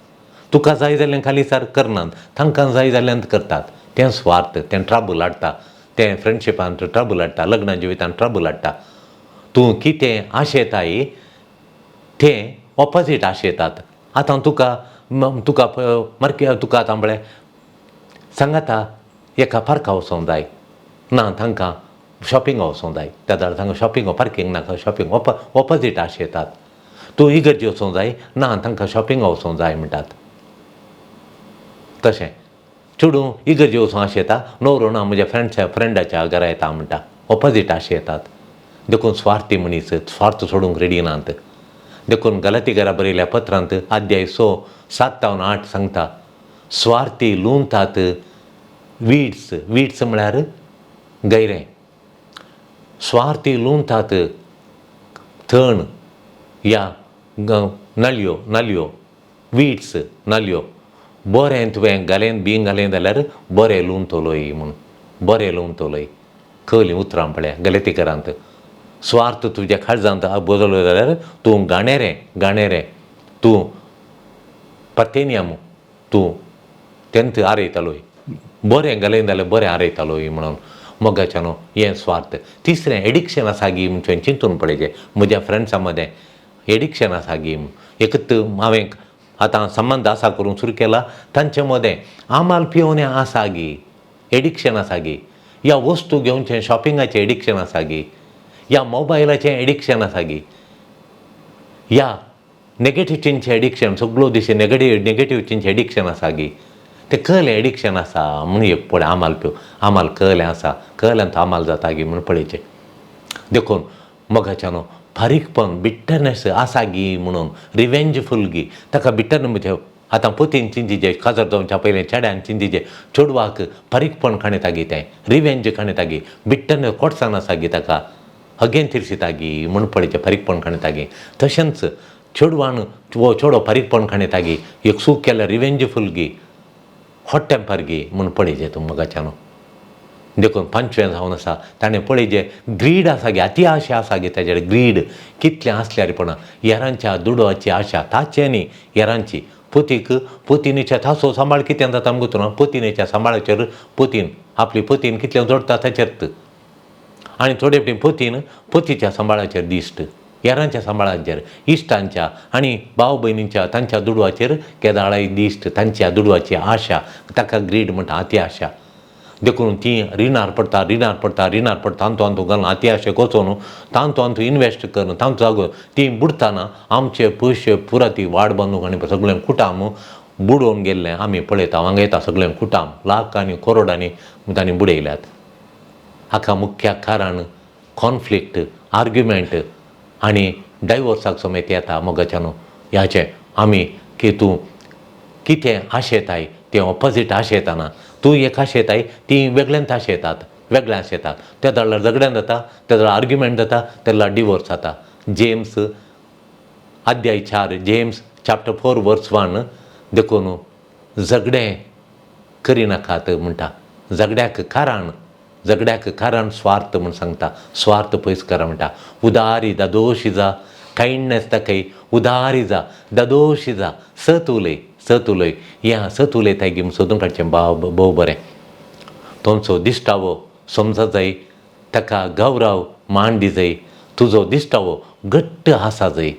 तुका जाय जाल्यार खाली सार करनात, तांकां जाय जाल्यार करतात. तें स्वार्थ, तें ट्राबल हाडटा, तें फ्रेंडशिपांत ट्रबल हाडटा, लग्न जिवितांत ट्रबल हाडटा. तूं कितें आशेताय तें ऑपोजीट आशेतात. आतां तुका तुका मार्के तुका आतां पळय सांगाता एका पार्का वचोंक जाय ना, तांकां शॉपिंगा वचोंक जाय, त्या जाल्यार तांकां शॉपिंग पार्कींग नाका, शॉपिंग ऑपोजीट आशेतात. तूं इगर्जे वचोंक जाय ना, तांकां शॉपिंगा वचोंक जाय म्हणटात. तशें चेडूं इगर्जे वचूंक आशेता, न्हवरो ना म्हज्या फ्रेंडाच्या घरा येता म्हणटा, ऑपोजीट आशेतात. देखून स्वार्थी मनीस स्वार्थ सोडूंक रेडी नात. देखून गलती घरा बरयल्या पत्रांत अध्याय 6 7-8 सांगता, स्वार्थी लुंतात वीड्स, वीड्स म्हळ्यार गैरें, स्वार्थी लुंतात थण या नलयो, नलयो वीड्स नलयो. बरें तुवें घालें बीन घालें जाल्यार बरें लुंतलोय म्हूण, बरें लुंतलोय. कहलीं उतरां पळया गलतीकरांत. स्वार्थ तुज्या काळजांत बदललो जाल्यार तूं गाणेरें, गाणेरें तूं परतेनियम तूं तेंत आरयतालोय, बरें घालें जाल्यार बरें आरयतालोय म्हणून. मोगाच्या न्हू हें स्वार्थ. तिसरें एडिक्शन आसा गी म्हूण तुवें चिंतून पळयचें. म्हज्या फ्रेंड्सां मदें एडिक्शन आसा गी म्हूण. एकत हांवें आतां संबंद आसा करूंक सुरू केला, तांचे मदें आमाल पिवणे आसा गी, एडिक्शन आसा गी, या वस्तू घेवचें शॉपिंगाचें एडिक्शन आसा गी, या मोबायलाचें एडिक्शन आसा गी, या नेगेटीव चिंतचें एडिक्शन, सगळो दीस नेगेटीव चिंतचें एडिक्शन आसा गी, तें कहलें एडिक्शन आसा म्हूण एक पळय आमाल पिव, आमाल कहलें आसा, कहल्यान तो आमाल जाता गी म्हूण पळयचें. देखून मोगाच्या न्हू फारीकपण बिटरनेस आसा गी म्हणून, रिवेंजफूल गी, ताका बिटरनेस म्हणजे आतां पोतीन चिंतीचें काजार जावच्या पयलें चेड्यान चिंतीचें चेडवाक फारीकपण खाणेता गी, तें रिवेंज खाणेता गी, बिटरनेस कोटसान आसा गी, ताका अगेन तिरशिता गी म्हूण पळयचें, फारीकपण खाणेता गी. तशेंच चेडवान वो चेडो फारीकपण खाणेता गी, एक चूक केल्यार रिवेंजफूल गी, हॉट टेंपर गी म्हूण पळयचें तूं मोगाच्या न्हू. देखून पांचवें जावन आसा ताणें पळयचें ग्रीड आसा गे, अती आशा आसा गे ताजेर, ग्रीड कितलें आसल्यार पण हेरांच्या दुडवाची आशा ताचें न्ही हेरांची. पोतीक पोतिनीच्या तासो सांबाळ कितें जाता आमकां तुका, पोतिनीच्या सांबाळाचेर पोतीन आपली पोतीन कितलें जोडटा ताचेर, आनी थोडे फावटी पोतीन पोतीच्या सांबाळाचेर दिश्ट, हेरांच्या सांबाळाचेर, इश्टांच्या आनी भाव भयणींच्या तांच्या दुडवाचेर केदाळाय दिश्ट, तांच्या दुडवाची आशा, ताका ग्रीड म्हणटा, अती आशा. देखून तीं रिणार पडटा, रिणार पडटा, रिणार पडटा, तांतू तांतू घालून अत्याशेक वचून तांतू तांतू इनवेस्ट करून तांचो जागो तीं बुडटना आमचे पयशे पुरा ती वाड बांदूंक आनी सगळें कुटाम बुडोवन गेल्लें आमी पळयता. हांगा येता सगळें कुटाम लाखांनी करोडांनी तांणी बुडयल्यात. हाका मुख्य कारण कॉन्फ्लिक्ट, आर्ग्युमेंट आनी डायवोर्साक समेत येता. मोगाच्यान ह्याचें आमी की तूं कितें आशेताय तें ऑपोजीट आशेताना, तूं एक आशेताय तीं वेगळ्यान आशेतात, वेगळें आशेतात. त्या वेळार झगड्यान जाता, त्या वेळार आर्ग्युमेंट जाता, त्या वेळार डिवोर्स जाता. जेम्स अध्याय 4, जेम्स चॅप्टर 4 वर्स 1. देखून झगडें करिनाकात म्हणटा. झगड्याक कारण, झगड्याक कारण स्वार्थ म्हूण सांगता. स्वार्थ पयस करा म्हणटा. उदारी दादोशी जा, कायंडनेस दाखय, उदारी जा, दादोशी जा, सत उलय, सत उलय. हें सत उलयताय गी सोदून काडचें भोव बरें. तुमचो दिश्टावो समजा जाय, ताका गौरव मान दी जाय, तुजो दिश्टावो घट्ट आसा जाय.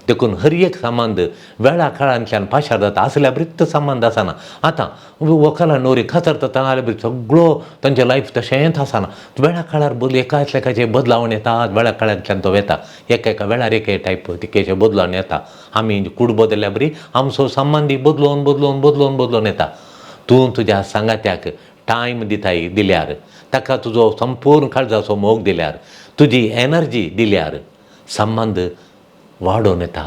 देखून हर एक संबंद वेळा काळांतल्यान पाशार जाता, असल्या वृत्त संबंद आसना. आतां व्हंकल आनी न्हवरी कातरता जाल्यार सगळो तांचें लायफ तशेंच आसना. वेळा काळार बदल एका एकाचे बदलावण येता, वेळा काळांतल्यान तो वेता, एका एका वेळार एक टायप तिकेचे बदलावन येता. आमी कूड बदलल्या बरी आमचो संबंदी बदलून बदलून बदलून बदलून येता. तूं तुज्या सांगात्याक टायम दिताय दिल्यार, ताका तुजो संपूर्ण काळजाचो मोग दिल्यार, तुजी एनर्जी दिल्यार संबंद वाडोवन येता,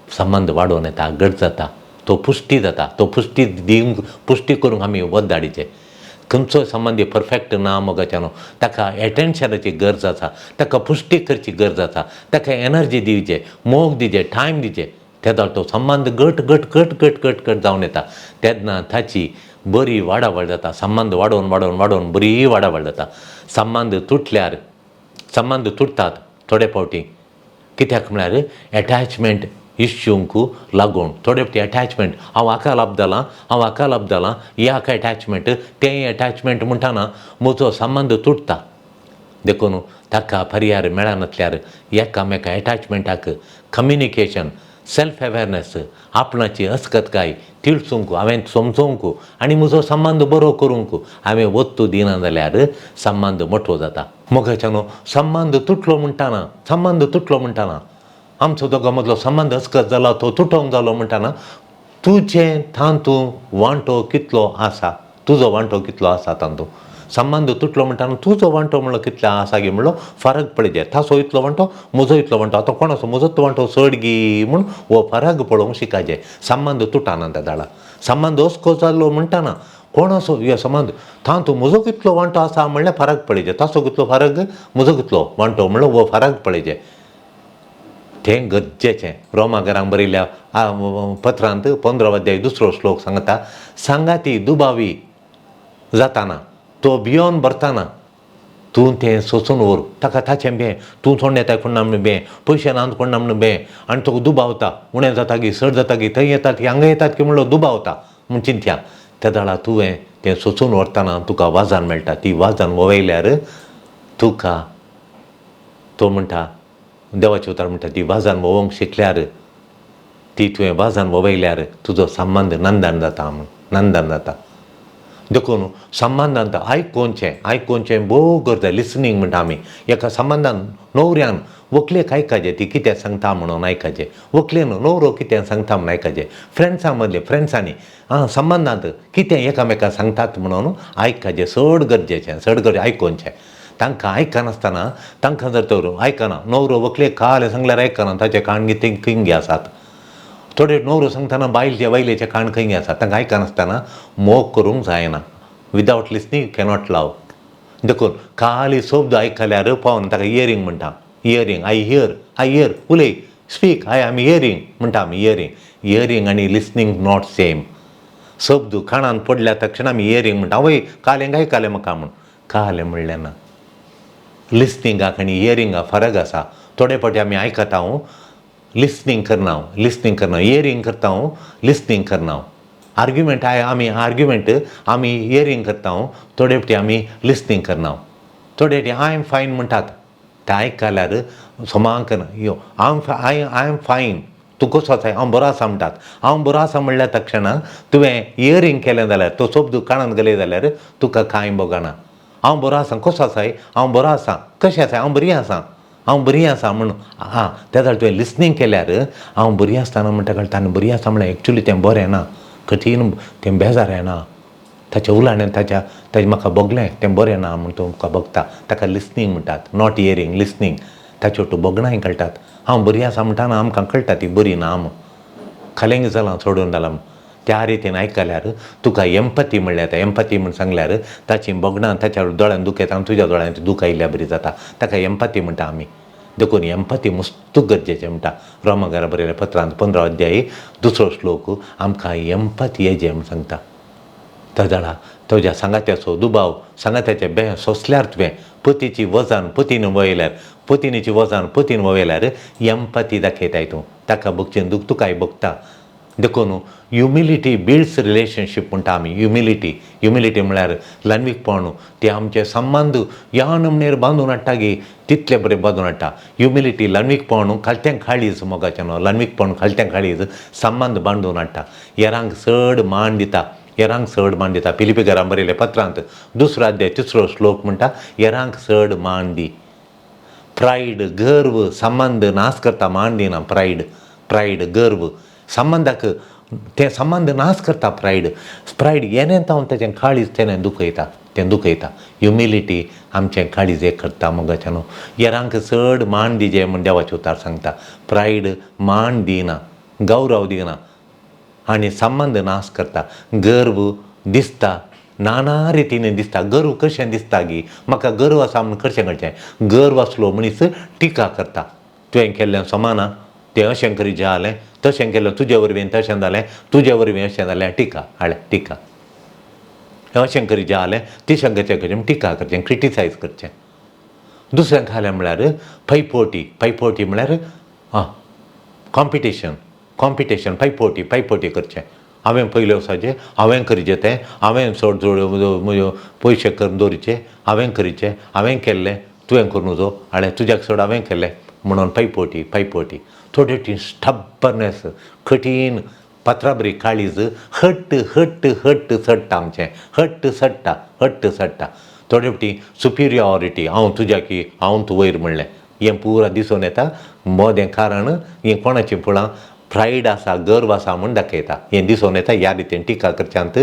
संबंद वाडोवन येता, घट जाता, तो पुश्टी जाता. तो पुश्टी दिवंक, पुश्टी करूंक आमी वत धाडीचे. खंयचोय संबंदी परफेक्ट ना मोगाच्यानो, ताका एटेन्शनाची गरज आसा, ताका पुश्टी करची गरज आसा, ताका एनर्जी दिवचे, मोग दिवचे, टायम दिवचे. तेन्ना तो संबंद घट घट घट घट घट घट जावन येता. तेन्ना ताची बरी वाडावळ जाता. संबंद वाडोवन वाडोवन वाडोवन बरी वाडावळ जाता. संबंद तुटल्यार, संबंद तुटतात थोडे फावटी, कित्याक म्हळ्यार एटॅचमेंट इश्यूंक लागून. थोडे फावटी एटॅचमेंट, हांव हाका लाभ जालां, हांव हाका लाभ जालां, हे हाका एटॅचमेंट, तें एटॅचमेंट म्हणटाना म्हजो संबंद तुटता. देखून ताका पर्याय मेळनासल्यार एकामेका एटॅचमेंटाक कम्युनिकेशन, सेल्फ अवेरनेस, आपणाची अस्कतकाय तिळसूंक, हांवें समजोवंक आनी म्हजो संबंद बरो करूंक हांवें वत्तू दिना जाल्यार संबंद मोठो जाता. मोगाच्यानो संबंद तुटलो म्हणटाना, संबंद तुटलो म्हणटाना, आमचो दोगां मदलो संबंद अस्कत जाला, तो तुटोंक जालो म्हणटाना तुजें तातूंत वांटो कितलो आसा, तुजो वांटो कितलो आसा तातूंत. संबंद तुटलो म्हणटाना तुजो वांटो म्हणलो कितलो आसा गी म्हणलो फरक पळयचे. ताचो इतलो वांटो, म्हजो इतलो वांटो, आतां कोणाचो म्हजोच वांटो चड गी म्हूण हो फरक पळोवंक शिकाचे. संबंद तुटना त्या दाडा. संबंद अस्को जालो म्हणटाना कोणाचो हे संबंद तातूंत म्हजो कितलो वांटो आसा म्हणल्यार फरक पळयचे. ताचो कितलो फरक, म्हजो कितलो वांटो म्हणलो हो फरक पळयचे. तें गरजेचें. रोमागरांक बरयल्ल्या पत्रांत 15 अध्याय 2 श्लोक सांगता, सांगाती दुबावी जाताना, तो भियोन भरताना तूं तें सोंसून व्हर. ताका ताचें बें, तूं थोंड येता कोण ना म्हणून बें, पयशे ना कोण ना म्हणून बें, आनी तुका दुबावता, उणें जाता की चड जाता की, थंय येतात की हांगा येतात की म्हणलो दुबावता म्हूण चिंतया. त्या वेळार तुवें तें सोंसून व्हरतना तुका वाजान मेळटा. ती वाजान वयल्यार तुका तो म्हणटा, देवाचें उतर म्हणटा, ती वाजान वोवंक शिकल्यार, ती तुवें वाजान वयल्यार तुजो संबंद नंदन जाता म्हूण, नंदन जाता. देखून संबंदांत आयकोवचें, आयकोवचें भोव गरज. लिसनींग म्हणटा आमी. एका संबंदान न्हवऱ्यान व्हंकलेक आयकाचें, ती कितें सांगता म्हणून आयकाचें, व्हंकलेन न्हवरो कितें सांगता म्हणून आयकाचें, फ्रेंड्सां मदले फ्रेंड्सांनी आं संबंदांत कितें एकामेकां सांगतात म्हणून आयकाचें. चड गरजेचें, चड गरजे आयकोवचें. तांकां आयकनासतना तांकां जर तर आयकना, न्हवरो व्हंकलेक काल सांगल्यार आयकना, ताचे कान कितें खंय आसात. थोडे न्हवरो सांगतना बायलचे बायलेचे कान खंय आसात, तांकां आयकनासतना मोग करूंक जायना. Without listening you cannot love. देखून खाली शब्द आयकल्यार पावन, ताका इयरींग म्हणटा. Hearing, I hear, I hear, उलय, speak, I am hearing म्हणटा आमी. इयरींग, इयरींग आनी लिसनींग not same. शब्द कानान पडल्या तक्षण आमी इयरींग म्हणटा, वय कालें आयकलें म्हाका म्हूण, कालें म्हणलें ना. लिसनिंगाक आनी इयरिंगाक फरक आसा. थोडे फावटी आमी आयकता हांव, लिसनींग करना हांव, लिसनींग करना, इयरींग करता हांव, लिसनींग करना हांव. आर्ग्युमेंट आमी आर्ग्युमेंट आमी इयरींग करता हांव, थोडे फावटी आमी लिसनींग करना हांव. थोडे फावटी I am fine म्हणटात, ते आयकल्यार समांक यो I I am fine. तूं कसो आसाय, हांव बरो आसा म्हणटात. हांव बरो आसा म्हणल्या तक्षणा तुवें इयरींग केलें जाल्यार, तो शब्द कानांत घालय जाल्यार तुका कांय भोगना. हांव बरो आसा, कसो आसाय, हांव बरो आसा, कशें आसाय, हांव बरी आसा, हांव बरी आसा म्हूण. आं, त्या जाल्यार तुवें लिसनींग केल्यार हांव बरी आसतना म्हणटा कळटा. आनी बरी आसा म्हणल्यार एक्चुली तें बरें ना, कठीण तें बेजार येना. ताच्या उलाण्यान ताच्या ताजें म्हाका भोगलें तें बरें ना म्हूण तुमकां भोगता. ताका लिसनींग म्हणटात, not hearing, listening. ताच्यो तूं भोगणांय कळटात. हांव बरी आसा म्हणटाना आमकां कळटा ती बरी ना म्हूण, खालेंग जालां सोडून जालां म्हूण. त्या रितीन आयकल्यार तुका एम्पथी म्हणल्यार येता. एम्पथी म्हूण सांगल्यार ताची भोगणां ताच्या दोळ्यान दुख येता आनी तुज्या दोळ्यांत दूख आयिल्ल्या बरी जाता. ताका एम्पथी म्हणटा आमी. देखून एम्पथी मस्त गरजेचें म्हणटा. रोमागारा बरयल्या पत्रांत 15 अध्यायी 2 श्लोक आमकां एम्पथी येजे म्हूण सांगता. तजळा तुज्या सांगात्याचो दुबाव, सांगात्याचें बें सोंसल्यार तुवें पतीची वजन पतीन वयल्यार, पतिनीची वजन पतीन वयल्यार एम्पथी दाखयताय तूं. ताका भोगचें दूख तुकाय भोगता. देखून ह्युमिलिटी बिल्ड्स रिलेशनशीप म्हणटा आमी. ह्युमिलिटी, ह्युमिलिटी म्हळ्यार ल्हानवीकपण. ते आमचे संबंद ह्या नमनेर बांदून हाडटा गी तितले बरें बांदून हाडटा. ह्युमिलिटी ल्हानवीकपण खालत्यां काळीज मोगाचें न्हू, ल्हानवीकपण खालत्यां काळीज संबंद बांदून हाडटा. हेरांक चड मान दिता, हेरांक चड मान दिता. फिलिपीकारां बरयल्या पत्रांत 2 अध्याय 3 श्लोक म्हणटा हेरांक चड मान दी. प्रायड गर्व संबंद नाश करता, मान दिना. प्रायड, प्रायड गर्व संबंदाक ते संबंद नाश करता. प्रायड, प्रायड येणे तावन ताचें काळीज तेणें दुखयता, तें दुखयता. ह्युमिलिटी आमचें काळीज एक करता मोगाचें न्हू. हेरांक चड मान दिजे म्हूण देवाचें उतार सांगता. प्रायड मान दिना, गौरव दिना आनी संबंद नाश करता. गर्व दिसता नाना रितीन दिसता. गर्व कशें दिसता गी, म्हाका गर्व आसा म्हूण कशें कळचें? गर्व आसलो मनीस टिका करता. तुवें केल्लें समाना, तें अशें करीत जालें, तशें केलें तुजे वरवीं तशें जालें, तुजे वरवीं अशें जालें, टिका हाडलें टिका. अशें करीत जालें तशें करचें करचें, टिका करचें, क्रिटिसायज करचें. दुसरें खालें म्हळ्यार पयपोटी. पयपोटी म्हळ्यार आं कॉम्पिटिशन, कॉम्पिटिशन, पयपोटी, पयपोटी करचें. हांवें पयलें वचपाचें, हांवें करचें तें, हांवें चड चड म्हज्यो पयशे करून दवरचे, हांवें करचें, हांवें केल्लें तुवें करूं नजो, हाणें तुज्याक चड हांवें केल्लें म्हणून पयपोटी, पयपोटी. थोडे ती स्टब्बरनेस, कठीण पत्रा बरी काळीज हट्ट हट्ट हट्ट चडटा आमचें, हट्ट चडटा, हट्ट चडटा. थोडे फावटी सुपिरियॉरिटी, हांव तुज्या की हांव तूं वयर म्हणलें, हें पुरा दिसून येता. मोदें कारण हें कोणाचीं फुळां प्रायड आसा, गर्व आसा म्हूण दाखयता. हें दिसून येता ह्या रितीन टिका करच्यांत,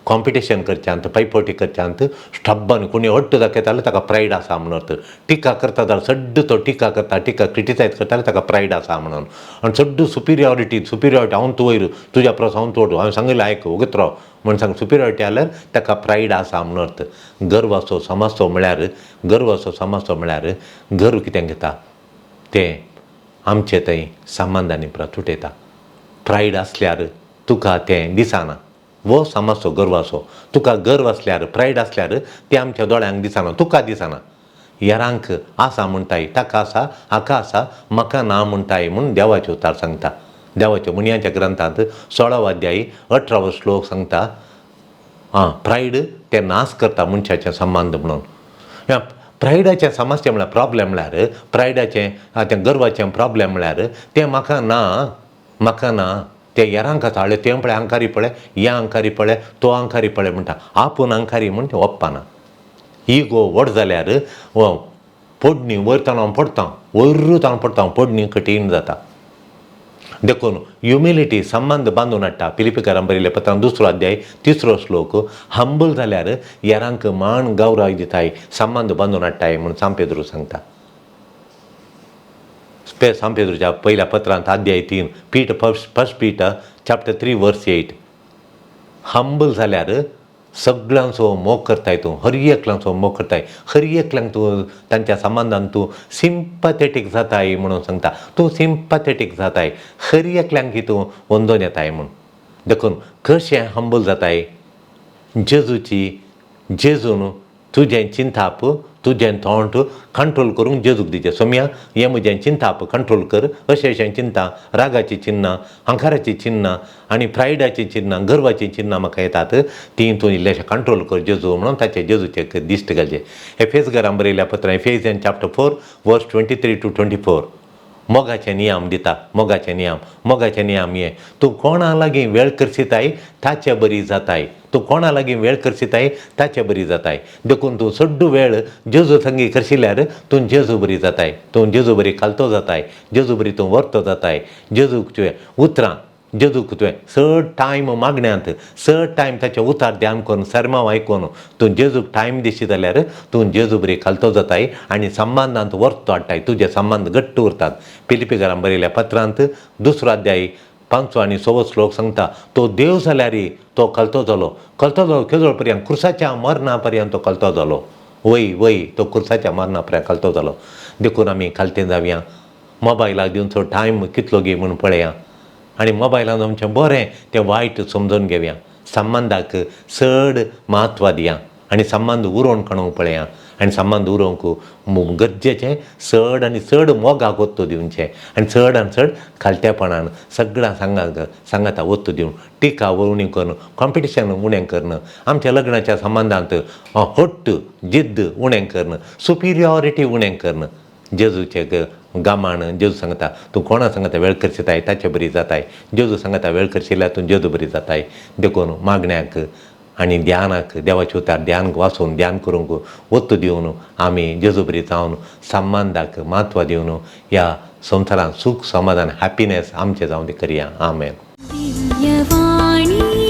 कॉम्पिटिशन करच्यांत, पयपोटी करच्यांत. स्टब्बन कोणी हट्ट दाखयता जाल्यार ताका प्रायड आसा म्हणून अर्थ. टिका करता जाल्यार सड्ड तो टिका करता, टिका क्रिटिसायज करता जाल्यार ताका प्रायड आसा म्हणून. आनी सड्ड सुपिरियॉरिटी, सुपिरियॉरिटी हांव तूं वयर, तुज्या परस हांव तूं वयर, हांवें सांगिल्लें आयक ओगीत राव म्हूण सांग, सुपिरियॉरिटी आल्यार ताका प्रायड आसा म्हणून अर्थ. गर्वाचो समजतो म्हळ्यार, गर्वाचो समजतो म्हळ्यार गर्व कितें घेता तें आमचे थंय संबंदांनी तुटयता. प्रायड आसल्यार तुका तें दिसना, वो समजतो गर्वाचो. तुका गर्व आसल्यार, प्रायड आसल्यार तें आमच्या दोळ्यांक दिसना, तुका दिसना. हेरांक आसा म्हणटाय, ताका आसा, हाका आसा, म्हाका ना म्हणटाय म्हूण देवाचें उतार सांगता. देवाच्या मुनयांच्या ग्रंथांत 16 अध्यायी 18 श्लोक सांगता, आं प्रायड तें नाश करता मनशाचें संबंद म्हणून. ह्या प्रायडाचें समस्या म्हळ्यार प्रॉब्लेम म्हळ्यार प्रायडाचें तें गर्वाचें प्रॉब्लेम म्हळ्यार तें म्हाका ना, म्हाका ना, तें हेरांक आसा. हाडलें तें पळय अहंकारी पळय, हें अहंकारी पळय, तो अहंकारी पळय म्हणटा. आपूण अहंकारी म्हूण तें ओप्पाना. इगो व्हड जाल्यार पडणी वयर ताणून पडटा, वयर ताणून पडटा, पडणी कठीण जाता. देखून ह्युमिलिटी संबंद बांदून हाडटा. फिलिपीकारां बरयल्ल्या पत्रान 2 अध्याय 3 श्लोक, हंबल जाल्यार हेरांक मान गौरव दिताय, संबंद बांदून हाडटाय म्हूण सांपेद्रू सांगता. सांपेद्रूच्या पयल्या पत्रांत अध्याय 3, Peter first Peter chapter 3 verse 8, humble जाल्यार सगळ्यांचो मोग करताय तूं, हर एकल्यांचो मोग करताय, हर एकल्यांक तूं तांच्या संबंदान तूं सिंपथेटीक जाताय म्हणून सांगता. तूं सिंपथेटीक जाताय, हर एकल्यांक तूं वंदोन येताय म्हूण. देखून कशें हंबल जाताय? जेजूची जेजून तुजें चिंताप, तुजें थोंट कंट्रोल करूंक जेजूक दिचें. सोम्या हें म्हजें चिंताप कंट्रोल कर, अशें अशें चिंता, रागाची चिन्नां, हंकाराची चिन्नां आनी प्रायडाची चिन्नां, गर्वाची चिन्नां म्हाका येतात, तीं तूं इल्लेशें कंट्रोल कर जेजू म्हणून ताचें जेजूचें दिश्ट घालचें. एफेस घरां बरयल्या पत्रां, Ephesian chapter 4 verse 23 to 24. मोगाचे नियम दिता. मोगाचे नियम, मोगाचे नियम हे, तूं कोणा लागीं वेळ करसिताय ताचे बरी जाताय. तूं कोणा लागीं वेळ करसिताय ताचे बरी जाताय. देखून तूं सड्डू वेळ जेजू संगी करशिल्यार तूं जेजू बरी जाताय, तूं जेजू बरी खालतो जाताय, जेजू बरी तूं व्हरतो जाताय. जेजूक तुवें उतरां, जेजूक तुवें चड टायम मागण्यांत, चड टायम ताचें उतार ध्यान करून, सरमांव आयकून तूं जेजूक टायम दिशी जाल्यार तूं जेजू बरी खालतो जाताय आनी संबंदांत वर्तो हाडटाय. तुजे संबंद घट्ट उरतात. फिलिपीकारां बरयल्या पत्रांत 2 अध्याय 5 आनी 6 श्लोक सांगता, तो देव जाल्यार तो खालतो जालो, खालतो जालो केदोळ पर्यंत, क्रुसाच्या मरणा पर्यंत तो खालतो जालो. वय वय तो क्रुसाच्या मरणा पर्यंत खालतो जालो. देखून आमी खालते जावया. मोबायलाक दिवचो टायम कितलो गी म्हूण पळया आनी मोबायलान आमचें बरें तें वायट समजून घेवया. संबंदाक चड म्हत्व दिया आनी संबंद उरोवन काडूंक पळया आनी संबंद उरोवंक गरजेचें चड आनी चड मोगाक ओत्तो दिवचें आनी चड आनी चड खालतेपणान सगळ्या सांगाता ओत्तो दिवन, टिका उणी करून, कॉम्पिटिशन उणें करून, आमच्या लग्नाच्या संबंदांत हट्ट जिद्द उणें करून, सुपिरियॉरिटी उणें करून, जेजूचे गामान जेजू सांगता तूं कोणा सांगता वेळ करशिताय ताचे बरी जाताय. जेजू सांगता वेळ करशिल्यार तूं जेजू बरी जाताय. देखून मागण्याक आनी ध्यानाक, देवाचे उतार ध्यान वाचून ध्यान करूंक ओत्तो दिवन आमी जेजू बरी जावन संबंदाक म्हत्व दिवन ह्या संवसारांत सूख समाधान हॅपिनेस आमचें जावन तें करया. आमेन. दिव्यवाणी.